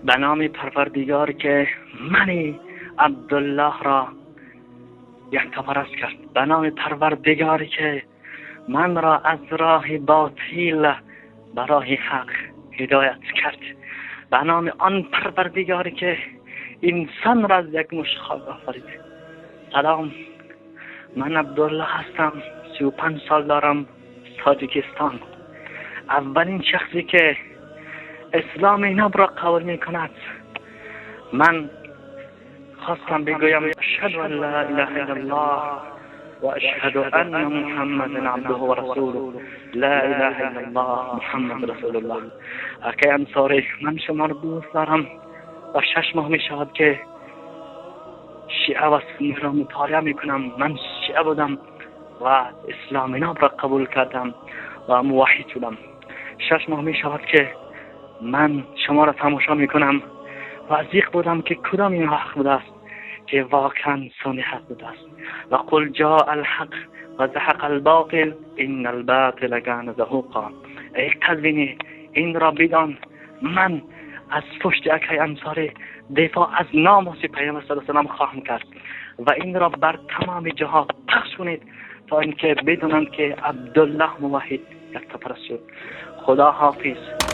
به نام پروردگار که من عبدالله را یکتاپرست کرد، به نام پروردگاری که من را از راه باطل به راه حق هدایت کرد، به نام آن پروردگاری که انسان را از یک مشت خاک آفرید. سلام، من عبدالله هستم، 35 سال دارم، تاجیکستان. اولین شخصی که اسلام ناب را قبول می کند. من خواستم بگویم اشهد ان لا اله الا الله و اشهد ان محمدا عبده و رسوله، لا اله الا الله محمد رسول الله. اکای انصاری، من شما را دوست دارم و 6 ماه می شود که شیعه و سنی را مطالعه می کنم. من شیعه بودم و اسلام ناب را قبول کردم و موحد شدم. 6 ماه می شود که من شما را تماشا می کنم و ذیق بودم که کدام این حق بوده است که واقعا سنی حق بوده است. و قل جاء الحق و زهق الباطل ان الباطل کان زهوقا. ای قزوینی، این را بدان، من از پشت اکای انصاری دفاع از ناموس پیامبر صلی الله علیه و سلم خواهم کرد و این را بر تمام جاها پخش کنید تا اینکه بدونند که عبدالله موحد یکتاپرست شد. خدا حافظ.